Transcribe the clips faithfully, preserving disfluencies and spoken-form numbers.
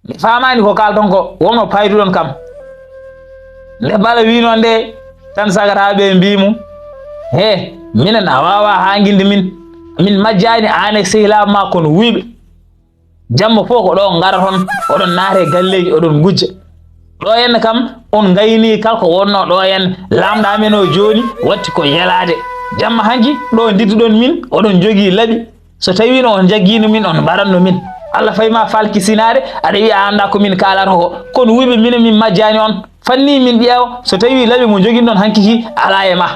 Mi faamaani ko kaalton ko, wonno payduɗon kam. Nde Bala wiinoo nde, tan sagataaɓe ɓee mbii mo, "He, minen a waawaa haanginde min. Min majjaani aan e sehilaaɓe maa kono wuyɓe. Jamma fof ko ɗo ngaroton, oɗon naata e galleeji, oɗon ngujja. Ɗo henne kam, on ngaynii kala ko wonnoo ɗo henne. Laamɗo amen o jooni, watti ko yelaade. Jamma hanki, ɗo ndidduɗon min, oɗon njogii laɓi. So tawiino on njaggiino min, on mbaratno min. Alla fay ma falkisinaade, aɗa wiya a anndaa ko min kaalata ko. Kono wuyɓe minen min majjaani on. Fanni min ƴeewa, so tawii laɓi mo njoginɗon hanki ki alaa e ma."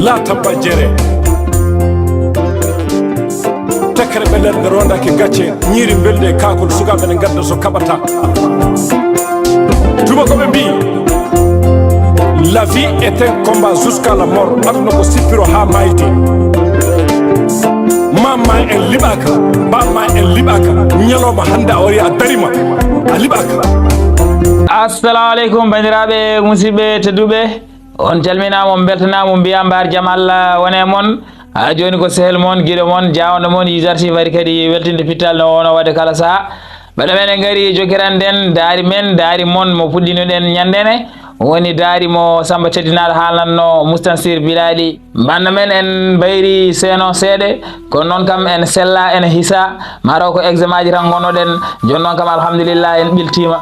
Laata bajjere. Tekkere ɓellere nde rondake gacce, ñiiri mbelndi e kaakol, sukaaɓe ne ngadda so kaɓata. Tuubakooɓe mbii, la vie est un combat jusqu'à la mort. Aduna ko sippiro haa maayde. Maam ma en liɓaaka, baaba ma en liɓaaka, ñalawma hannde a wari a darima, a liɓaaka. Assalamu aleykum, banndiraaɓe, musidɓe tedduɓe. On calminaama, on mbeltanaama, on mbiyaa mbaar jam Allah wone e mon. Haa jooni ko sehil mon, giɗo mon, jaawɗo mon, Yusuf Arsi wari kadi weltinde pittal no wonno waɗde kala sahaa. Mbaɗa men en ngari jokkiranɗen daari men, daari mon mo puɗɗinuɗen ñande ne. Woni daari mo Samba Teddinaaɗo haalnanno Mustansir Bilali. Bannda men en mbayri seeno seeɗa, kono noon kam en sella, en hisa, mataw ko examen aji tan ngonnoɗen, jooni noon kam alhamdulillah en ɓiltiima.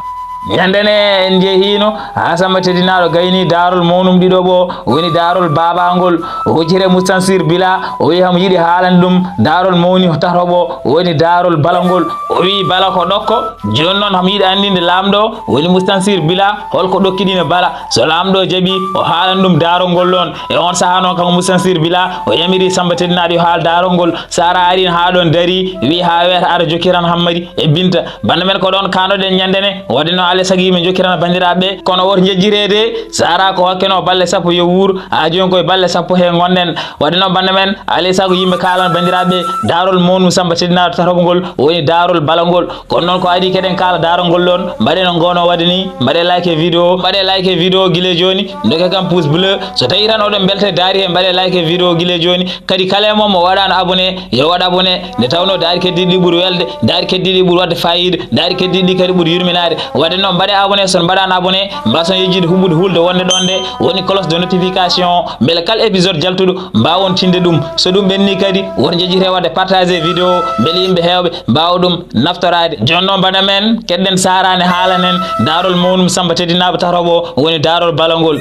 Ñande ne en njehiino haa Samba Teddinaaɗo gayni daarol mawnum ɗiɗo ɓo, woni daarol baabangol, o hucciti e Mustansir Bila, o wiyi hamo yiɗi haalande ɗum daarol mawni tataɓo, woni daarol balangol. O wiyi bala ko ɗokko, jooni noon hamo yiɗi anndinde laamɗo, woni Mustansir Bila, holko ɗokkiɗini bala. So laamɗo jaɓi, o haalan ɗum daarol ngol ɗoon. E on sahaa noon, kanko Mustansir Bila, o yamiri Samba Teddinaaɗo yo haal daarol ngol. Sara ari haa ɗoon dari, wiyi haa weeta ara jokkiran Hammadi e Binta. Bannda men ko ɗoon kaanɗoɗen ñande ne, waɗde noon alaa e sago yimɓe jokkiran banndiraaɓe ɓe. Kono woto njejjitee de, Sara ko hokkeno balɗe sappo yo wuur, haa jooni koye balɗe sappo he ngonɗen. Waɗde noon bannda men, alaa e sago yimɓe kaalan banndiraaɓe daarol mawnum Samba Teddinaaɗo tataɓo ngol, woni daarol bala ngol. Kono noon ko adii keɗen kaala daarol ngol ɗoon, mbaɗee no ngoowno waɗde ni, mbaɗee like e vidéo, mbaɗee like e vidéo gila e jooni, ndokkee kam pouce bleu. So tawii tan oɗon mbelta e daari he, mbaɗee like e vidéo gila e jooni. Kadi kala e mon mo waɗaano abonné, yo waɗ abonné, nde tawnoo daari keddiiɗi ɗi ɓuri welde, daari keddiiɗi ɗi ɓuri waɗde faayiida, daari keddiiɗi ɗi kadi ɓuri yurminaade. Waɗde noon mbaɗee abonné, so on mbaɗaano abonné, mbaason yejjitde huɓɓude hulde wonde ɗoon nde, woni cloche de notification, mbele kala épisode jaltuɗo mbaawon tinde ɗum. So ɗum ɓenni kadi, woto njejjitee waɗde partager vidéo, mbele yimɓe heewɓe mbaawa ɗum naftoraade. Jooni noon bannda men, keɗɗen Sara ne haalan en daarol mawnum Samba Teddinaaɗo tataɓo, woni daarol bala ngol.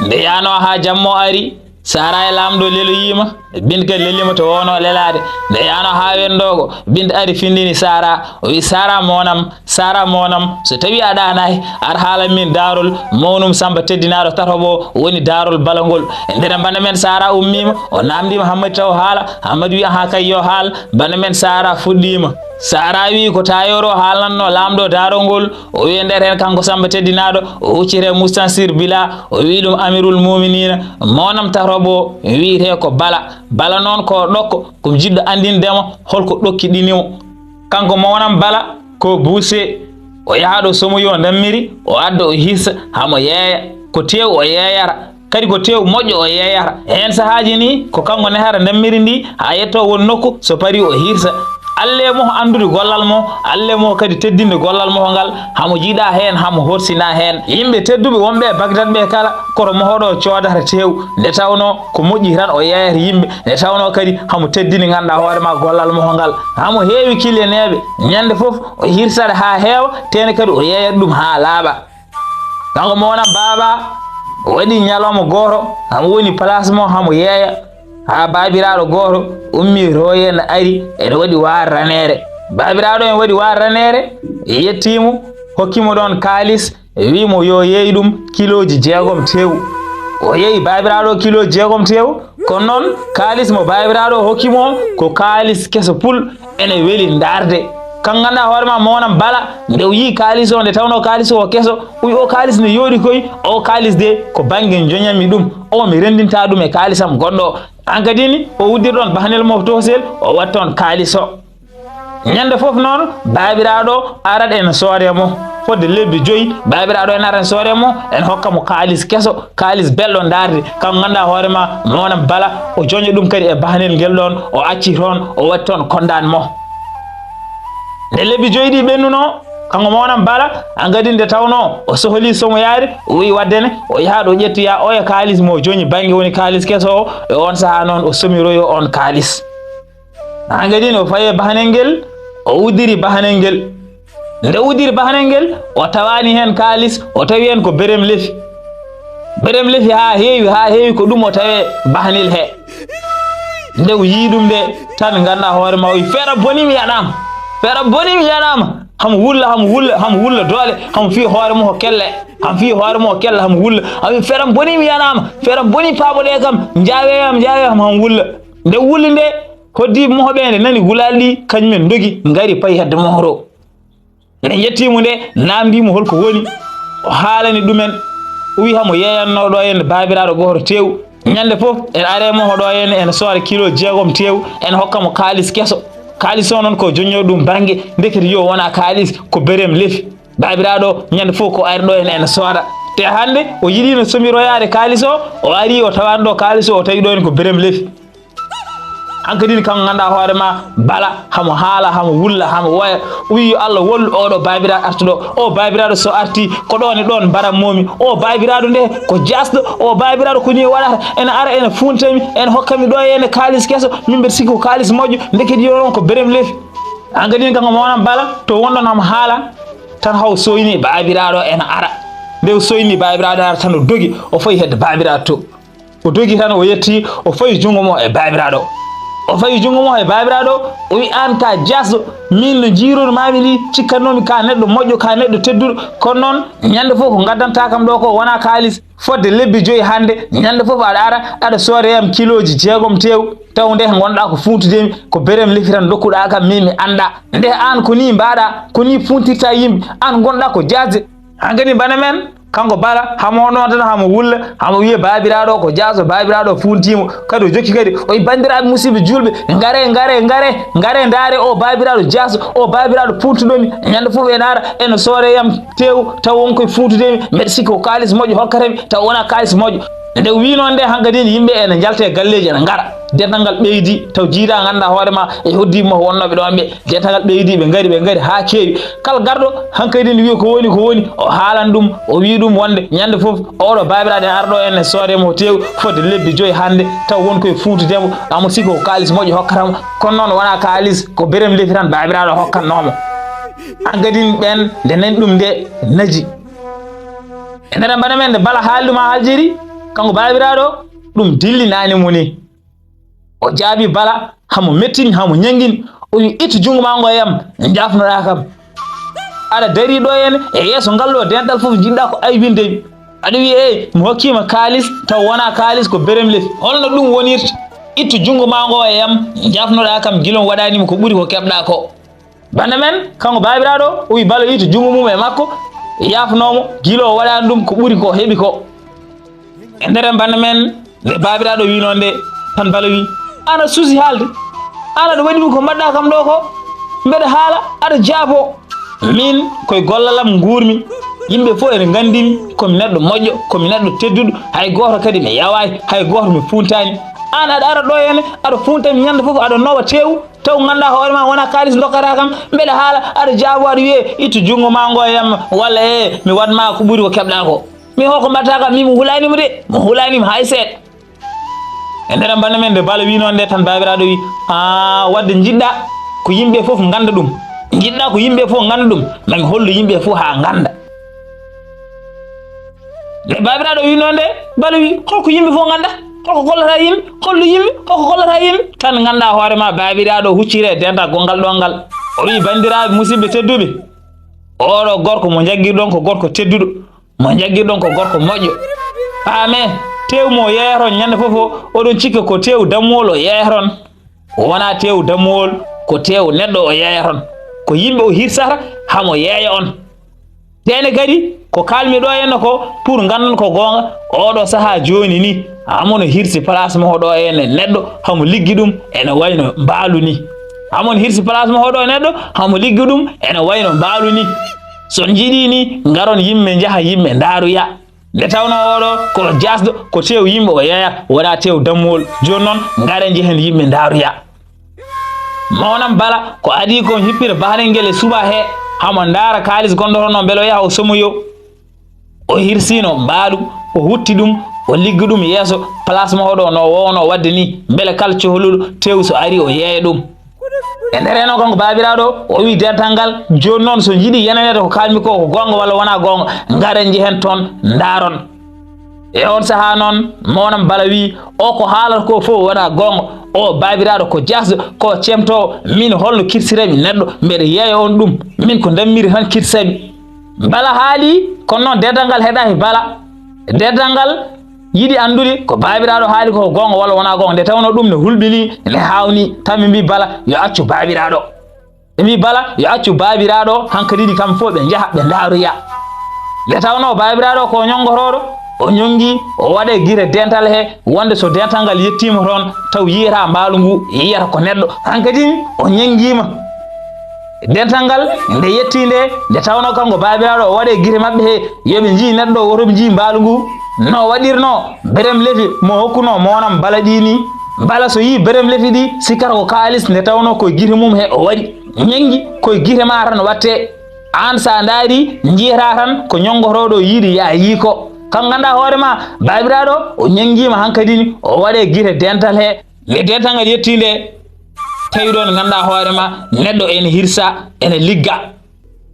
Nde yahnoo haa jamma o ari, Sara e laamɗo leloyiima, Binta kadi leliima to wonno lelaade. Nde yahnoo haa wendoogo, Binta ari findini Sara, o wiyi, "Sara mon am, Sara mon am, so tawii a ɗaanaaki, ar haalan min daarol mawnum Samba Teddinaaɗo tataɓo, woni daarol bala ngol." E nder bannda men Sara ummiima, o naamndiima Hammadi taw haala, Hammadi wiyi, "Ahaa kay yo haal." Bannda men Sara fuɗɗiima. Sara wiyi ko tailleur o haalnanno laamɗo daarol ngol, o wiyi nder heen kanko Samba Teddinaaɗo, o hucciti e Mustansir Bila, o wiyi ɗum Amirul Muminina, mon am tataɓo wiyetee ko Bala. Bala noon ko ɗokko, ko mi jiɗɗo anndinde mo holko ɗokkiɗini mo. Kanko mon am Bala ko buuse, o yahaa ɗo somoyi o ndammiri, o adda o hirsa, hamo yeeya, ko teew o yeeyata. Kadi ko teew moƴƴo o yeeyata. Heen sahaaji ni, ko kanko nehata ndammiri ndi, haa yetto won nokku, so parii o hirsa. Alle mo anndude gollal mo, alle mo kadi teddinde gollal mo ngal, hamo jiiɗa heen, hamo horsina heen. Yimɓe tedduɓe wonɓe e Bagdad ɓe kala, koto mo hoɗo coodata teew, nde tawnoo ko moƴƴi tan o yeeyata yimɓe, nde tawnoo kadi hamo teddini ngannduɗaa hoore ma gollal mo ngal. Hamo heewi kiliyaneeɓe, ñande fof o hirsata haa heewa, teene kadi o yeeyata ɗum haa laaɓa. Kanko mo wona baaba, o waɗi ñalawma gooto, hamo woni place mo, hamo yeeya. Haa baabiraaɗo gooto ummii rooye na ari, ene waɗi waar raneere. Baabiraaɗo en waɗi waar raneere, yettii mo, hokkii mo ɗoon kaalis, wii mo yo yeey ɗum kilooji jeegom teew. O yeeyi baabiraaɗo kilooji jeegom teew, kono noon kaalis mo baabiraaɗo hokki mo ko kaalis keso pul, ene weli ndaarde. Kan ngannduɗaa hoore ma mo wonam Bala, nde o yii kaalis o, nde tawnoo kaalis o ko keso, o wi o kaalis ne yooɗi koy, o kaalis de ko bannge njoñanmi ɗum, o mi renndinta ɗum e kaalisam goɗɗo. Aan kadi ni o uddiri ɗoon bahnel mo toosel, o waɗi toon kaalis o. Ñande fof noon, baabiraaɗo arat ene soodee mo. Fodde lebbi joyi, baabiraaɗo ene ara ene soodee mo, ene hokka mo kaalis keso, kaalis belɗo ndaarde. Kanko ngannduɗaa hoore ma, mo wonam Bala, o joña ɗum kadi e bahnel ngel ɗoon, o acci toon, o waɗi toon kondaan mo. Nde lebbi joyi ɗi ɓennunoo, kanko mo wonam Bala, hankadi nde tawnoo o sohli somoyaade, o wiyi waɗde ne, o yaha ɗo ƴettoya oya kaalis mo joñi bannge woni kaalis keso o, e oon sahaa noon o somiroyo oon kaalis. Hankadi o fayi e bahnel ngel, o uddiri bahnel ngel. Nde uddiri bahnel ngel, o tawaani heen kaalis, o tawi heen ko berem lefi. Berem lefi haa heewi, haa heewi ko ɗum o tawi e bahnel he. Nde o yii ɗum nde, tan ngannduɗaa hoore ma, o yi feere boni mi yaɗaama. Feere boni mi yaɗaama. Hamo wulla, hamo wulla, hamo wulla doole, hamo fiya hoore mum ko kelle. Hamo fiya hoore mum ko kelle, hamo wulla. Hamo wiya feere boni mi yaɗaama. Feere boni paaboɗee kam, njaawee am, njaawee am, hamo wulla. Nde wulli nde, hoddiiɓe mo ɓe nde nani wulaali ɗi, kañumen ndogi, ngari payi hedde mohoro. Ɓe ƴetti mo nde, naamndii mo hol ko woni. O haalani ɗumen. O wiyi hamo yeeyannoo ɗo heen baabiraaɗo gooto teew. Ñande fof, ene aree mo hoɗo heen, ene soora kilo jeegom teew, ene hokka mo kaalis keso. Kaalis o noon ko joñño ɗum bannge, ndekete yo wona kaalis, ko berem lefi. Baabiraaɗo ñande fof ko ari ɗo heen ene sooda. Te hannde o yiɗi no somiroyaade kaalis o, o ari o tawani ɗo kaalis o, o tawi ɗo heen ko berem lefi. Hankadi ne kanko ngannduɗaa hoore ma Bala, hamo haala, hamo wulla, hamo woya. O wiyi yo Allah wallu oɗo baabiraaɗo artuɗo. O baabiraaɗo so arti, ko ɗoon e ɗoon mbarammomi. O baabiraaɗo nde ko jaasɗo. O baabiraaɗo ko ni waɗata. Ene ara, ene fuuntami, ene hokkami ɗo e ene kaalis keso. Min mbeɗa sikki ko kaalis moƴƴo. Ndekete yo ɗon ko berem lefi. Hankadi ne kanko mo wonam Bala, to wonɗon hamo haala, tan haw soyni baabiraaɗo ene ara. Nde o soyni baabiraaɗo ara tan o dogi, o fayi hedde baabiraaɗo to. O dogi tan, o yetti, o fayi junngo mo e baabiraaɗo. O fayi junngo mo e baabiraaɗo, o wi, "Aan ka jaasɗo, min no njiirunmaami ni, cikkatnoomi ka neɗɗo moƴƴo, ka neɗɗo tedduɗo, kono noon ñande fof ko ngaddantaa kam ɗo ko wonaa kaalis. Fodde lebbi joyi hannde, ñande fof aɗa ara, aɗa soodee yam kilooji jeegom teew, taw nde ngonɗaa ko fuuntude mi, ko berem lefi tan ndokkuɗaa kam, min mi anndaa. Nde aan ko nii mbaɗaa, ko nii fuuntirtaa yimɓe, aan ngonɗaa ko jaasde." Hankadi bana men, kanko Bala, hamo ɗon tan, hamo wulla, hamo wiya baabiraaɗo ko jaasɗo, baabiraaɗo fuuntiimo. Kadi o jokki kadi, o wi, "Banndiraaɓe musidɓe juulɓe, ngaree, ngaree, ngaree, ngaree, ndaaree o baabiraaɗo jaasɗo, o baabiraaɗo fuuntuɗo mi. Ñande fof ene ara, ene soodee yam teew, taw won koye fuuntude mi, mbeɗa sikki ko kaalis moƴƴo hokkata mi, taw wonaa kaalis moƴƴo." Nde o wii noon nde, hankadi yimɓe ene njalta e galleeji, ene ngara. Dental ngal ɓeydi, taw jiidaa ngannduɗaa hoore ma e hoddiiɓe mo wonnooɓe ɗoon ɓe. Dental ngal ɓeydi, ɓe ngari, ɓe ngari haa keewi. Kala garɗo, hankadi ne wiya ko woni, ko woni, o haalan ɗum, o wii ɗum wonde ñande fof, oɗo baabiraaɗo ene ara ɗo ene soodee mo teew fodde lebbi joyi hannde, taw won koye fuuntude mo, amo sikki ko kaalis moƴƴo hokkata mo. Kono noon wonaa kaalis, ko berem lefi tan baabiraaɗo hokkatnoo mo. Hankadi ɓeen, nde nani ɗum nde, naji. E nder bana men nde Bala haali ɗum haa Aljeri, kanko baabiraaɗo, ɗum dillinaani mo ni. O jaabii Bala, hamo mettini, hamo ñanngini. O wi, "Ittu junngo maa ngo e am, njaafnoɗaa kam. Aɗa darii ɗo heen e yeeso ngal ɗo dental fof, njiɗɗaa ko aybinde mi. Aɗa wiya, eey, mi hokkiima kaalis, taw wonaa kaalis, ko berem lefi. Holno ɗum wonirta? Ittu junngo maa ngo e am, njaafnoɗaa kam, gila mi waɗaani ma ko ɓuri ko keɓɗaa ko." Bana men, kanko baabiraaɗo, o wi Bala ittu junngo mum e makko, yaafnoo mo, gila o waɗaani ɗum ko ɓuri ko heɓi ko. E nder bana men, nde baabiraaɗo wi noon nde, tan Bala wi, "Aan aɗa suusi haalde? Aan aɗa waɗi mi ko mbaɗɗaa kam ɗo ko? Mbeɗa haala, aɗa jaaboo. Min, koye gollal am nguurmi. Yimɓe fof ene nganndi mi, ko mi neɗɗo moƴƴo, ko mi neɗɗo tedduɗo, hay gooto kadi mi yawaani, hay gooto mi fuuntaani. Aan aɗa ara ɗo heen, aɗa fuunta mi ñande fof, aɗa noowa teewu, taw ngannduɗaa hoore ma wonaa kaalis ndokkataa kam, mbeɗa haala, aɗa jaaboo, aɗa wiyee, ittu junngo maa ngo e am, walla e, mi waɗ ma ko ɓuri ko keɓɗaa ko. Mi hoko mbaɗataa kam, min mi hulaani mo de, mi hulaani mo hay seeɗa." E nder bana men nde Bala wi noon nde tan baabiraaɗo wi, "Aa, waɗde njiɗɗaa ko yimɓe fof ngannda ɗum. Njiɗɗaa ko yimɓe fof ngannda ɗum. Mami hollu yimɓe fof haa ngannda." Nde baabiraaɗo wi noon nde, Bala wi, "Holko yimɓe fof ngannda? Holko gollata yimɓe? Hollu yimɓe? Holko gollata yimɓe?" Tan ngannduɗaa hoore ma baabiraaɗo huccire dental gonngal ɗo ngal. O wi, "Banndiraaɓe musidɓe tedduɓe, oɗo gorko mo njaggirɗon ko gorko tedduɗo. Mo njaggirɗon ko gorko moƴƴo. Paamee, teewu mo yeeyaton ñande fof o, oɗon cikka ko teewu dammuwol o yeeyaton. Wonaa teewu dammuwol, ko teewu neɗɗo o yeeyaton. Ko yimɓe o hirsata, hamo yeeya on. Te ene kadi, ko kaalmi ɗo henna ko pour nganndon ko goonga, oɗo sahaa jooni ni, hamo no hirsi place mo ɗo henne neɗɗo, hamo liggi ɗum, ene wayno mbaalu ni." Hamon hirsi place mo hoɗo neɗɗo, hamo liggi ɗum, ene wayno mbaalu ni. So on njiɗi ni, ngaron yimɓe njaha, yimɓe ndaaroya. Nde tawnoo oɗo ko jaasɗo, ko tew yimɓe o yeeya, wona tew dammuwol. Jooni noon, ngaren njehen yimɓe ndaaroya. Mawnam Bala, ko adii kon hippira bahanel ngel e suba he, hamo ndaara kaalis gonɗo hono mbele o yaha o somoyo. O hirsino mbaalu, o hutti ɗum, o liggi ɗum yeeso place mo hoɗo no wowno waɗde ni, mbele kala cohluɗo tew so ari o yeeya ɗum. E nder heen o kanko baabiraaɗo, o wi dental ngal, jooni noon so njiɗi yenanede ko kaalmi ko, ko goonga walla wonaa goonga, ngaren njehen toon, ndaaron. E on sahaa noon, Mawnam Bala wi, o ko haalata ko fof wonaa goonga, o baabiraaɗo ko jaasɗo, ko cemtoowo, min holno kirsireemi neɗɗo, mbeɗa yeeya on ɗum, min ko ndammiri tan kirsireemi. Bala haali, kono noon dental ngal heɗaaki Bala. Dental ngal yiɗi anndude ko baabiraaɗo haali ko goonga walla wonaa goonga, nde tawnoo ɗum ne hulɓinii, ne haawnii, tan ɓe mbii Bala yo accu baabiraaɗo. Ɓe mbii Bala yo accu baabiraaɗo, hankadi ɗi kam fof ɓe njaha, ɓe ndaaroya. Nde tawnoo baabiraaɗo ko ñonngotooɗo, o ñonngi, o waɗa e gite dental he, wonde so dental ngal yettiima toon, taw yiyata mbaalu ngu, yiyata ko neɗɗo. Hankadi o ñanngiima. Dental ngal, nde yettii nde, nde tawnoo kanko baabiraaɗo o waɗa e gite maɓɓe he, yo ɓe njii neɗɗo, woto ɓe njii mbaalu ngu. No waɗirnoo, Berem Lefi mo hokkunoo Mawnam Bala ɗi ni. Bala so yii Berem Lefi ɗi, sikkata ko kaalis, nde tawnoo ko e gite mum he o waɗi. Ñanngi ko e gite maa tan waɗtee. Aan so a ndaarii, njiyataa tan ko ñonngotooɗo yiɗi yaa yii ko. Kam nganndaa hoore maa, baabiraaɗo, o ñanngiima hankadi ni, o waɗa e gite dental he. Nde dental ngal yettii nde, tawi ɗoon nganndaa hoore maa, neɗɗo ene hirsa, ene ligga.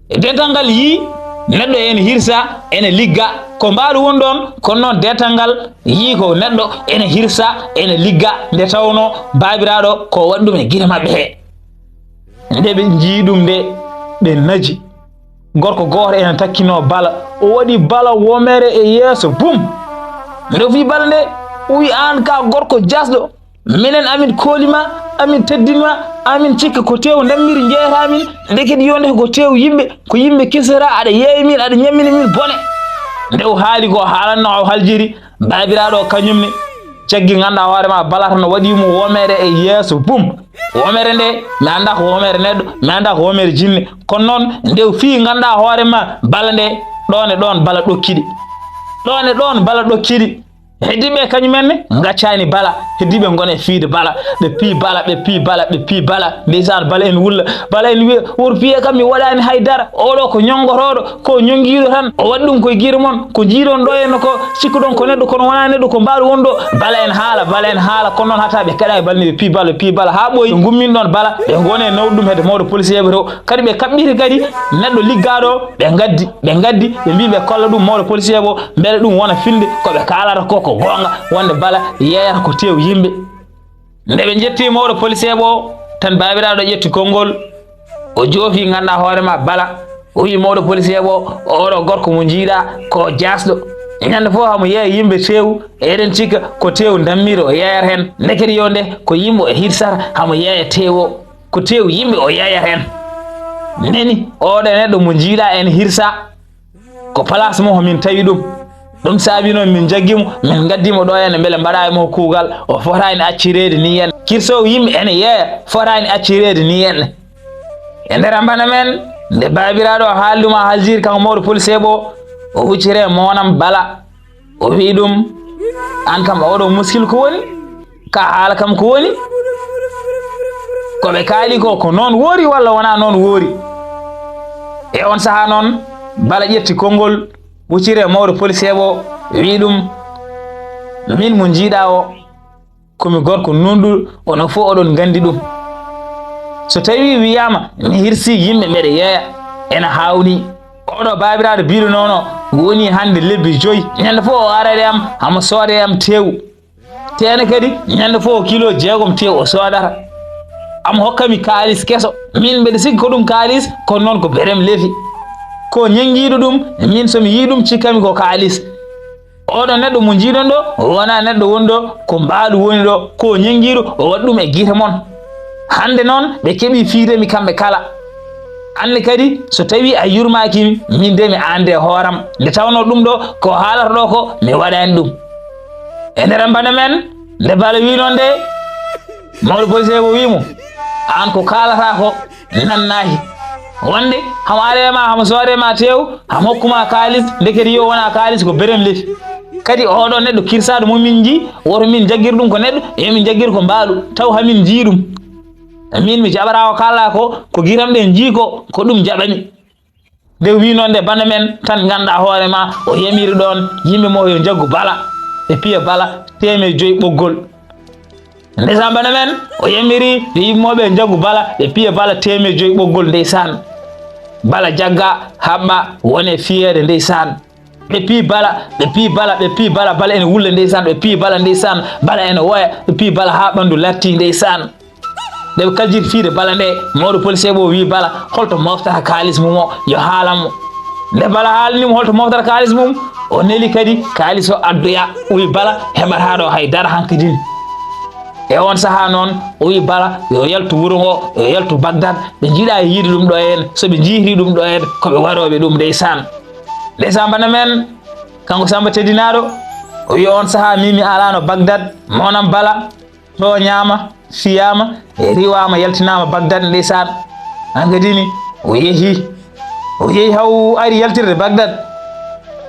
E dental ngal yii, neɗɗo ene hirsa, ene ligga. Ko mbaalu woni ɗoon, kono noon dental ngal yii ko neɗɗo ene hirsa, ene ligga, nde tawnoo baabiraaɗo ko waɗi ɗum e gite maɓɓe he. Nde ɓe njii ɗum nde, ɓe naji. Gorko gooto ene takkinoo Bala. O waɗi Bala womere e yeeso, bum! Nde o fii Bala nde, o wi, "Aan ka gorko jaasɗo. Minen amin kooli ma, amin teddini ma, amin cikka ko tew ndammiri njeeyata min. Ndekete yo nde ko tew yimɓe, ko yimɓe kisata, aɗa yeeya min, aɗa ñammina min bone." Nde o haali ko haalanno o haljiri, baabiraaɗo o kañum ne, caggi nganndaa hoore ma Bala tan waɗi mo womere e yeeso, bum! Womere nde, mi anndaa ko womere neɗɗo, mi anndaa ko womere jinne. Kono noon, nde o fii nganndaa hoore ma Bala nde, ɗoon e ɗoon Bala ɗokkiɗi. Ɗoon e ɗoon Bala ɗokkiɗi. Heddiiɓe kañum en ne ngaccaani Bala. Heddiiɓe ngona e fiide Bala. Ɓe pii Bala, ɓe pii Bala, ɓe pii Bala. Ndeysaan, Bala en wulla. Bala en wiya, "Wor piye kam mi waɗaani hay dara. Oɗo ko ñonngotooɗo, ko ñonngiiɗo tan. O waɗi ɗum koye gite mon. Ko njiiɗon ɗo henno ko, cikkuɗon ko neɗɗo, kono wonaa neɗɗo, ko mbaalu woni ɗo." Bala en haala, Bala en haala. Kono noon hatta ɓe keɗaani Bala ni, ɓe pii Bala, ɓe pii Bala. Haa ɓooyi, ɓe ngummin ɗoon Bala. Ɓe ngoni e nawde ɗum hedde mawɗo policier ɓe to. Kadi ɓe kaɓɓiti kadi neɗɗo liggaaɗo, ɓe ngaddi, ɓe ngaddi, ɓe mbii ɓe kolla ɗum mawɗo policier o, mbele ɗum wona filnde ko ɓe kaalata ko ko goonga, wonde Bala yeeyata ko tew yimɓe. Nde ɓe njetti mawɗo policier o, tan baabiraaɗo ƴetti konngol, o joofi nganndaa hoore ma Bala, o wii mawɗo policier o, "Oɗo gorko mo njiiɗa ko jaasɗo. Ñande fof hamo yeeya yimɓe tew, eɗen cikka ko tew ndammiri o yeeyata heen. Ndekete yo nde ko yimɓe o hirsata hamo yeeya tew o." Ko tew yimɓe o yeeyata heen. Nani, oɗo neɗɗo mo njiiɗa ene hirsa, ko place mo min tawi ɗum. Ɗum saabi noon min njaggi mo, min ngaddi mo ɗo henne mbele mbaɗa e mo kuugal. O fotaani accireede ni henne. Kirsowo yimɓe ene yeeya, fotaani accireede ni henne. E nder ambana men, nde baabiraaɗo o haali ɗum, o haljiri kanko mawɗo policier o, o huccire mo wonam Bala. O wii ɗum, "Aan kam, oɗo muskil ko woni? Ka haala kam ko woni? Ko ɓe kaali ko, ko noon woori walla wonaa noon woori?" E on sahaa noon, Bala ƴetti konngol, hucciri e mawɗo policier o, wii ɗum, "Min mo njiiɗa o, ko mi gorko nunɗuɗo, onon fof oɗon nganndi ɗum. So tawii wiyaama mi hirsii yimɓe mbeɗa yeeya, ena haawnii. Oɗo baabiraaɗo biiɗo noon o wonii hannde lebbi joyi. Ñande fof o ara e am, hamo sooda e am teewu. Teene kadi, ñande fof kilo jeegom teewu o soodata. Hamo hokka mi kaalis keso. Min mbeɗa sikki ko ɗum kaalis, kono noon ko berem lefi. Ko ñanngiiɗo ɗum, min so mi yii ɗum cikkami ko kaalis." Oɗo neɗɗo mo njiiɗon ɗo, wonaa neɗɗo woni ɗo, ko mbaalu woni ɗo, ko ñanngiiɗo, o waɗi ɗum e gite mon. Hannde noon, ɓe keɓii fiide mi kamɓe kala. Aan ne kadi, so tawii a yurmaaki mi, min de mi aande e hooram. Nde tawnoo ɗum ɗo, ko haalata ɗo ko, mi waɗaani ɗum. E nder mbana men, nde Bala wii noon de, mawɗo policier o wii mo, Aan ko kaalata ko nannaaki. Wonde hamo are ma, hamo soore ma teew, hamo hokku ma kaalis, ndekete yo wona kaalis, ko berem lefi. Kadi oɗo neɗɗo kirsaɗo mo min njii, woto min jaggir ɗum ko neɗɗo, yo min jaggir ko mbaalu, taw hamin njii ɗum. Min mi jaɓataa ko kaalɗa ko, ko giram ɗen njii ko, ko ɗum jaɓami. Nde wi noon nde bana men tan ngannda hoore ma, o yamiri ɗoon yimɓe mo yo njaggu bala, ɓe piya bala teemeɗɗe joyi ɓoggol. Ndeysaan, bana men, o yamiri ɓe yimɓe mo ɓe njaggu bala, ɓe piya bala teemeɗɗe joyi ɓoggol, ndeysaan. Bala jagga, haɓɓa, wone fiyeede, ndeysaan. Ɓe piyi bala, ɓe piyi bala, ɓe piyi bala, bala ene wulla, ndeysaan, ɓe piyi bala, ndeysaan, bala ene woya, ɓe piyi bala haa ɓanndu latti, ndeysaan. Nde ɓe kaljiti fiyde bala nde, mawɗo policier bo wi bala, holto moftata kaalis mum o, yo haalan mo. Nde bala haalni mo holto moftata kaalis mum, o neli kadi kaalis o addoya, o wi bala, heɓataa ɗo hay dara hankadin. E on sahaa noon, o wi bala, yo yaltu wuro ngo, yo yaltu Bagdad, ɓe njiɗa yiide ɗum ɗo en, so ɓe njiiri ɗum ɗo en, ko ɓe waɗooɓe ɗum, ndeysaan. Ndeysaan, bana men, kanko Samba Teddinaaɗo, o wi on sahaa min mi alaano Bagdad, monam bala, tooñaama, fiyaama, e riiwaama, yaltinaama Bagdad, ndeysaan. Hankadi ni, o yehi. O yehi haw ari yaltirde Bagdad.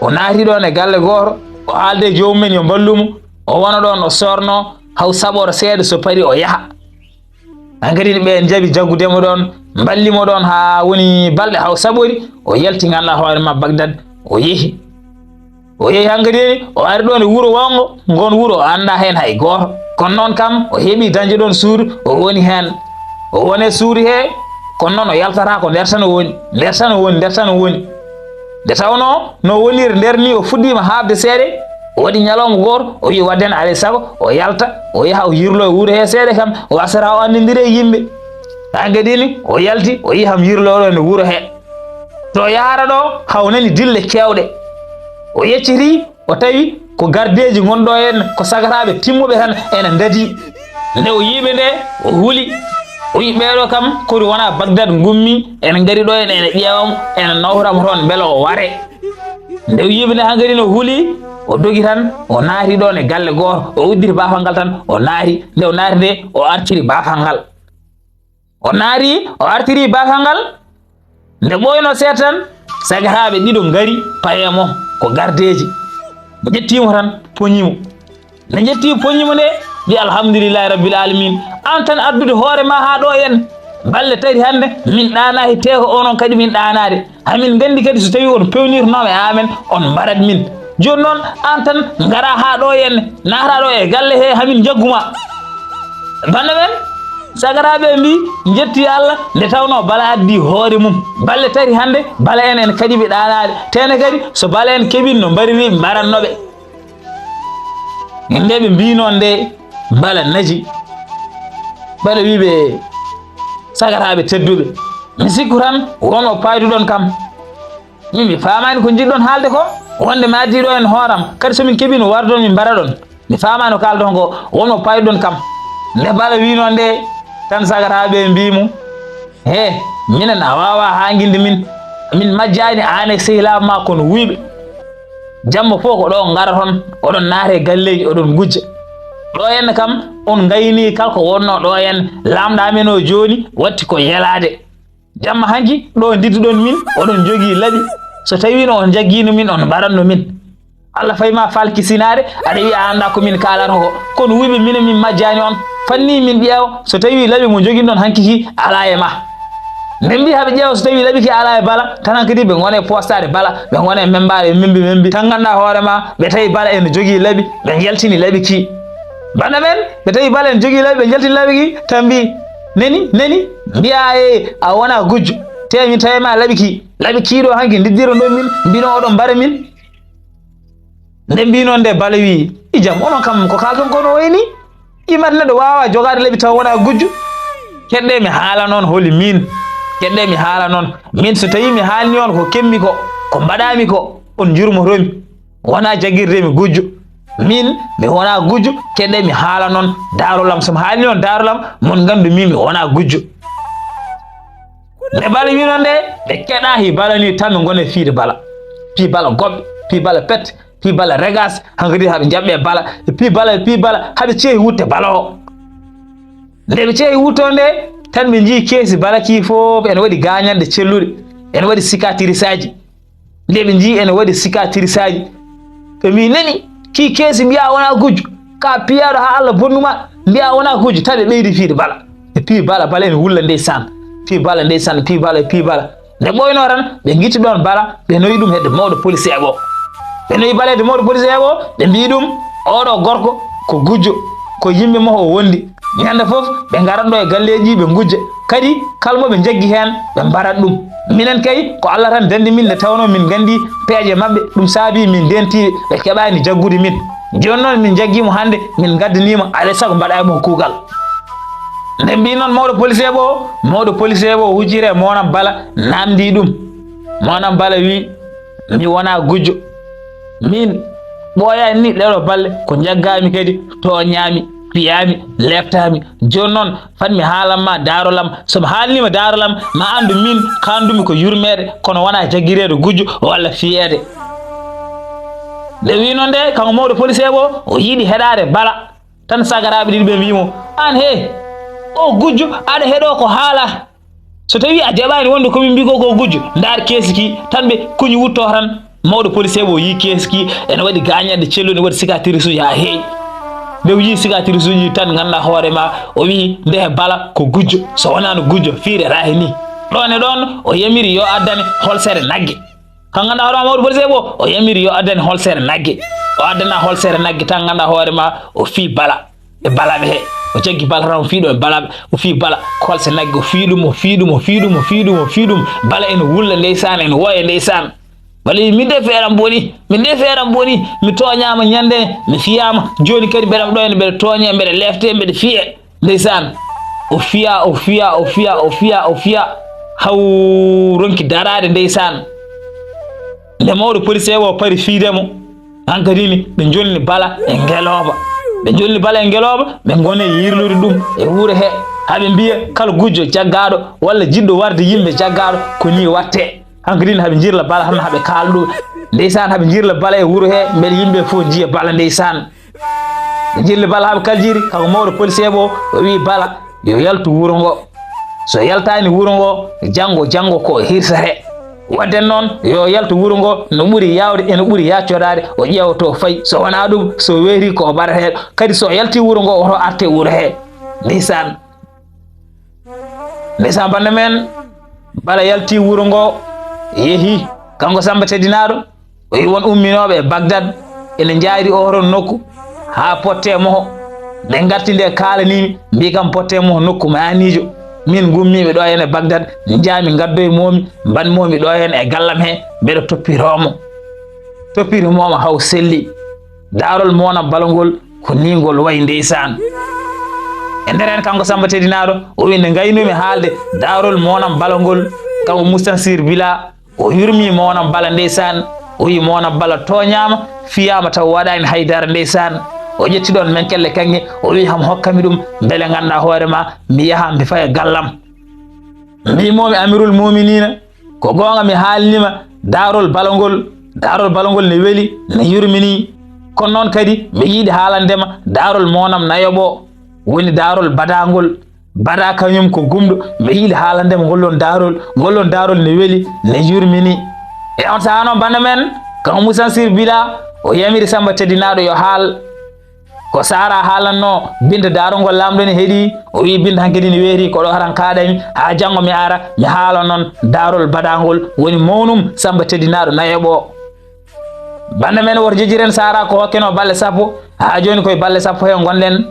O naati ɗoon e galle gooto, o haalde e joomum en yo mballu mo. O wona ɗoon, o soorno, haw saɓoto seeɗa, so parii o yaha. Hankadi ni ɓeen njaɓi jaggude mo ɗoon, mballi mo ɗoon haa woni balɗe haw saɓori, o yalti, ngannduɗaa hoore ma, Bagdad, o yehi. O yehi hankadi, o ari ɗoon e wuro wonngo, ngoon wuro o anndaa heen hay gooto. Kono noon kam, o heɓi dañde ɗoon suudu, o woni heen. O woni e suudu hee, kono noon o yaltataa ko nder tan o woni, nder tan o woni, nder tan o woni. Nde tawnoo no woniri nder nii, o fuɗɗiima haaɓde seeɗa, o waɗi ñalawma gooto, o wi waɗde heen alaa e sago, o yalta, o yaha, o yirloo e wuro hee seeɗa kam, o wasata o anndondira e yimɓe. Hankadi ni, o yalti, o yahi haw yirloo ɗoon e wuro hee. To o yahata ɗo, haw nani dille keewɗe. O yecciti, o tawi ko gardeeji ngon ɗo en, ko sagataaɓe timmuɓe tan ene ndadi. Nde o yiiɓe nde, o huli. O wi ɓeeɗo kam, kori wona Bagdad ngummi, ene ngari ɗo en, ene ƴeewa mo, ene nawtora mo toon, mbele o ware. Nde o yiiɓe nde hankadi no huli, o dogi tan, o naati ɗoon e galle gooto, o udditi baafal ngal tan, o naati. Nde o naati nde, o artiri baafal ngal. O naati, o artiri baafal ngal. Nde ɓooynoo seeɗa tan, sagataaɓe ɗiɗo ngari paye mo, ko gardeeji. Njettii mo tan, poñi mo. Nde njettii poñi mo nde, mbi, "Alhamdulillahi Rabbil Alamin. Aan tan addude hoore ma haa ɗo en. Balɗe tati hannde, min ɗaanaaki, tee ko onon kadi min ɗaanaade. Hamin nganndi kadi so tawii on peewnirnooɓe amen, on mbarat min. Jooni noon, aan tan ngara haa ɗo en, naata ɗo e galle hee, hamin njaggu ma." Bana men, sagataaɓe mbi, "Njetti Allah, nde tawnoo bala addi hoore mum. Balɗe tati hannde, bala en, en kaɗi ɓe ɗaanaade. Tee ne kadi, so bala en keɓin no mbariri, mbaratno ɓe." Nde ɓe mbi noon nde, bala naji. Bala wi ɓe, "Sagataaɓe tedduɓe, mi sikku tan won o paayduɗon kam. Min mi faamaani ko njiɗɗon haalde ko, wonde mi addi ɗo en hooram, kadi so min keɓii no wardon min mbaraɗon. Mi faamaani ko kaalɗon ko, won mo paayɗon kam." Nde bala wi noon nde, tan sagataaɓe mbi mo, "He, minen a waawaa haanginde min. Min majjaani aan e sehilaaɓe ma kono wuyɓe. Jamma fof ko ɗo ngaroton, oɗon naata e galleeji, oɗon ngujja. Ɗo en kam, on ngaynii kala ko wonnoo ɗo en, laamɗo amen o jooni watti ko yelaade. Jamma hanki ɗo ndidduɗon min, oɗon njogii laɓi. So tawii no on njaggiino min, on mbaratno min. Allah fay ma faalki sinaade, aɗa wiya a anndaa ko min kaalata ko. Kono wuyɓe minen min majjaani on. Fanni min ƴeewa, so tawii laɓi mo njoginɗon hanki ki alaa e ma." Nde mbi haɓe ƴeewa so tawii laɓi ki alaa e bala, tan hankadi ɓe ngona e postaade bala, ɓe ngona e membaade, ɓe membi, membi. Tan nganndaa hoore ma, ɓe tawi bala ene jogii laɓi, ɓe njaltini laɓi ki. Bana men, ɓe tawi bala ene jogii laɓi, ɓe njaltini laɓi ki, tan mbi, "Nani, nani?" Mbiya, "E, a wona gujjo. Te min tawi ma laɓi ki. Laɓi ki ɗo hanki ndiddiro ɗo min, mbino oɗon mbara min." Nde mbi noon nde bala wi, "Ijam, onon kam ko kaalton ko no wayni? Imat neɗɗo waawa jogaade laɓi taw wona gujjo." Keɗɗe mi haala noon holi min. Keɗɗe mi haala noon. Min so tawi mi haalni on ko kemmi ko, ko mbaɗami ko, on njurmotomi. Wona jagirde mi gujjo. Min, mi wona gujjo, keɗɗe mi haala noon. Daarolam, so mi haalni on daarolam, mon nganndu min mi wona gujjo. Nde bala wi noon nde, ɓe keɗa hi bala ni tan ɓe ngona e fiide bala. Pi bala goɓɓe, pi bala pet, pi bala regas, hankadi haɓe jaɓɓe bala, pi bala, pi bala, haɓe ceehi wutte bala o. Nde ɓe ceehi wutto nde, Tan ɓe njii keesi Bala kii fof ene waɗi gaañanɗe celluɗe, ene waɗi cicatriceaaji. Nde ɓe njii ene waɗi cicatriceaaji, ɓe mbii, "Nani, kii keesi mbiyaa wonaa gujjo, ka piyaaɗo haa Allah bonnu ma, mbiyaa wonaa gujjo." Tan ɓe ɓeydi fiide Bala. Ɓe piyi Bala, Bala ene wulla ndeysaan. Piyi Bala ndeysaan, piyi Bala, piyi Bala. Nde ɓooynoo tan, ɓe ngitti ɗoon Bala, ɓe noyi ɗum hedde mawɗo poliseeɓe o. Ɓe noyi Bala hedde mawɗo poliseeɓe o, ɓe mbii ɗum, "Oɗo gorko ko gujjo, ko yimɓe mo o wondi. Ñande fof, ɓe ngarat ɗo e galleeji, ɓe ngujja. Kadi, kala mo ɓe njaggi heen, ɓe mbarat ɗum. Minen kay, ko Allah tan danndi min, nde tawnoo min nganndi peeje maɓɓe, ɗum saabii min ndeentii ɓe keɓaani jaggude min. Jooni noon, min njaggii mo hannde, min ngaddanii mo, alaa e sago mbaɗaa e mo kuugal." Nde mbii noon mawɗo poliseeɓe o, mawɗo poliseeɓe o hucciti e moonam Bala, naamndii ɗum. Moonam Bala wii, "Mi wonaa gujjo. Min, ɓooyaani ni ɗeɗo balle ko njaggaami kadi, tooñaami, piyaami, leeftaami. Jooni noon, fat mi haalan ma daarol am. So mi haalnii ma daarol am, ma anndu min kaandumi ko yurmeede, kono wonaa jaggireede gujjo walla fiyeede." Nde wii noon nde, kanko mawɗo poliseeɓe o, o yiɗi heɗaade Bala. Tan sagaraaɓe ɗiɗi ɓe mbii mo, "Aan he, o gujjo, aɗa heɗoo ko haalaa. So tawii a jaɓaani wonde ko min mbii ko, ko gujjo, ndaar keesi ki." Tan ɓe kuñi wutto tan. Mawɗo poliseeɓe o yii keesi ki ene waɗi gaañanɗe celluɗe, ene waɗi cicatrice uji haa heewi. Nde o yii cicatrice uji tan, nganndaa hoore ma, o wii, "Nde he Bala ko gujjo, so wonaano gujjo, fiirata he nii." Ɗoon e ɗoon, o yamiri yo addane holsere nagge. Kan nganndaa hoore ma mawɗo poliseeɓe o, o yamiri yo addane holsere nagge. O addana holsere nagge tan, nganndaa hoore ma, o fii Bala e balaaɓe he. O jaggi Bala tan, o fii ɗum e balaaɓe, o fii Bala holse nagge, o fii ɗum, o fii ɗum, o fii ɗum, o fii ɗum, o fii ɗum. Bala ene wulla ndeysaan, ene wooya ndeysaan. Bala wii, "Min de feere am boni, min de feere am boni, mi tooñaama ñande, mi fiyaama, jooni kadi mbeɗa ɗo henne, mbeɗa tooñee, mbeɗa leeftee, mbeɗa fiyee." Ndeysaan, o fiya, o fiya, o fiya, o fiya, o fiya, haw ronki daraade ndeysaan. Nde mawɗo poliseeɓe o pari fiide mo, hankadi ni ɓe njonni Bala e ngelooba. Ɓe njonni Bala e ngelooba, ɓe ngoni e yirlude ɗum e wuro he. Haa ɓe mbiya kala gujjo jaggaaɗo walla jiɗɗo warde yimɓe jaggaaɗo ko nii watte. Hankadi ni haa ɓe njirla Bala tan haa ɓe kaala ɗum. Ndeysaan, haa ɓe njirla Bala e wuro he, mbele yimɓe fof njiya Bala ndeysaan. Ɓe njilli Bala haa ɓe kaljiri, kanko mawɗo poliseeɓe o, o wii Bala yo yaltu wuro ngo. So yaltaani wuro ngo, janngo, janngo ko o hirsete. Waɗde noon, yo yaltu wuro ngo, no ɓuri yaawde e no ɓuri yaaccoraade, o ƴeewa to fayi. So wonaa ɗum, so weerii ko o baɗata heen. Kadi so o yaltii wuro ngo, woto arte wuro he. Ndeysaan. Ndeysaan, bannde men, Bala yalti wuro ngo, yehi, kanko Samba Teddinaaɗo, o yi won umminooɓe e Bagdad, ene njaayri oo ɗoon nokku, haa potte moho. Nde ngarti nde kaalanii mi, mbii kam potte moho nokku maaniijo. Min ngummiiɓe ɗo heen e Bagdad, njaami ngaddoy moomi, mban moomi ɗo heen e gallam he, mbeɗa toppitoo mo. Toppiti moomo haw selli. Daarol moonam Bala ngol ko nii ngol wayi ndeysaan. E nder heen kanko Samba Teddinaaɗo, o wi nde ngaynumi haalde daarol moonam Bala ngol, kanko Mustansir Bila, o yurmii moonam Bala ndeysaan, o wi moonam Bala tooñaama, fiyaama taw waɗaani hay dara ndeysaan. O ƴetti ɗoon men kelle kaŋŋe, o wi ham hokkami ɗum, mbele nganndaa hoore ma, mi yaha mi faya gallam. Mbii moomi Amirul Muuminiina, ko goonga mi haalnima daarol Bala ngol, daarol Bala ngol ne weli, ne yurmini. Kono noon kadi mbeɗa yiɗi haalande ma daarol moonam nayoɓo, woni daarol Bada ngol. Bada kañum ko gumɗo, mbeɗa yiɗi haalande ma ngol ɗoon daarol, ngol ɗoon daarol ne weli, ne yurmini. E on sahaa noon bannda men, kanko Musansir Bila, o yamiri Samba Teddinaaɗo yo haal. Ko Sara haalanno Binta daarol ngol laamɗo ne heɗi, o wi Binta hankadi ne weeti ko ɗo tan kaaɗami, haa janngo mi ara mi haala noon daarol Bada ngol woni mawnum Samba Teddinaaɗo nayoɓo. Bannda men woto jejjiren Sara ko hokkeno balɗe sappo, haa jooni koye balɗe sappo he ngonɗen.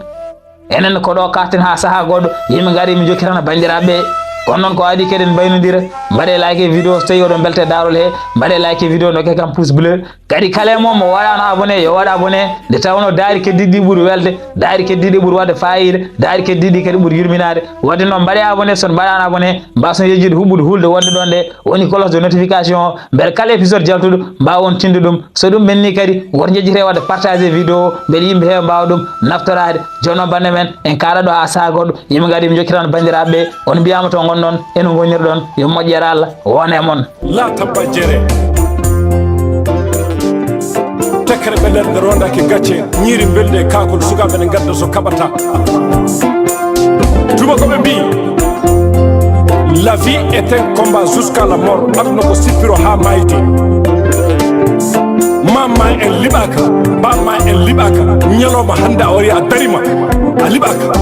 Enen ko ɗo kaaɗten haa sahaa goɗɗo, yimɓe ngari mi jokkitana banndiraaɓe ɓe. Kono noon ko adii keɗen mbaynodira, mbaɗe like e vidéo so tawi oɗon mbelta e daarol he, mbaɗe like e vidéo ndokke kam pouce bleu. Kadi kala e mon mo waɗaano abonné, yo waɗ abonné, nde tawnoo daari keddiiɗi ɗi ɓuri welde, daari keddiiɗi ɗi ɓuri waɗde faayiida, daari keddiiɗi ɗi kadi ɓuri yurminaade. Waɗde noon mbaɗe abonné, so on mbaɗaano abonné, mbaason yejjude huɓɓude hulde wonde ɗoon nde, woni cloche de notification o, mbele kala épisode jaltuɗo mbaawon tinde ɗum. So ɗum ɓenni kadi, woto njejjite waɗde partager vidéo o, mbele yimɓe heewa mbaawa ɗum naftoraade. Jooni noon bannde men, en kaaɗat ɗo haa sahaa goɗɗo, yimɓe ngari mi jokkitana banndiraaɓe ɓe, on mbiyaama to ngonɗon, eno ngonirɗon, yo moƴƴere Allah won e mon. Laata bajjere. Tekkere ɓe nder nde rondaaki gacce, ñiiri mbelde e kaakol, sukaaɓe ne ngadda so kaɓata. Tuma ko ɓe mbii. La vie est un combat jusqu'à la mort. Aduna ko sippiro ha mayde. Mama en liɓaka, bama en liɓaka. Ñalawma hande a wari a darima, a liɓaka.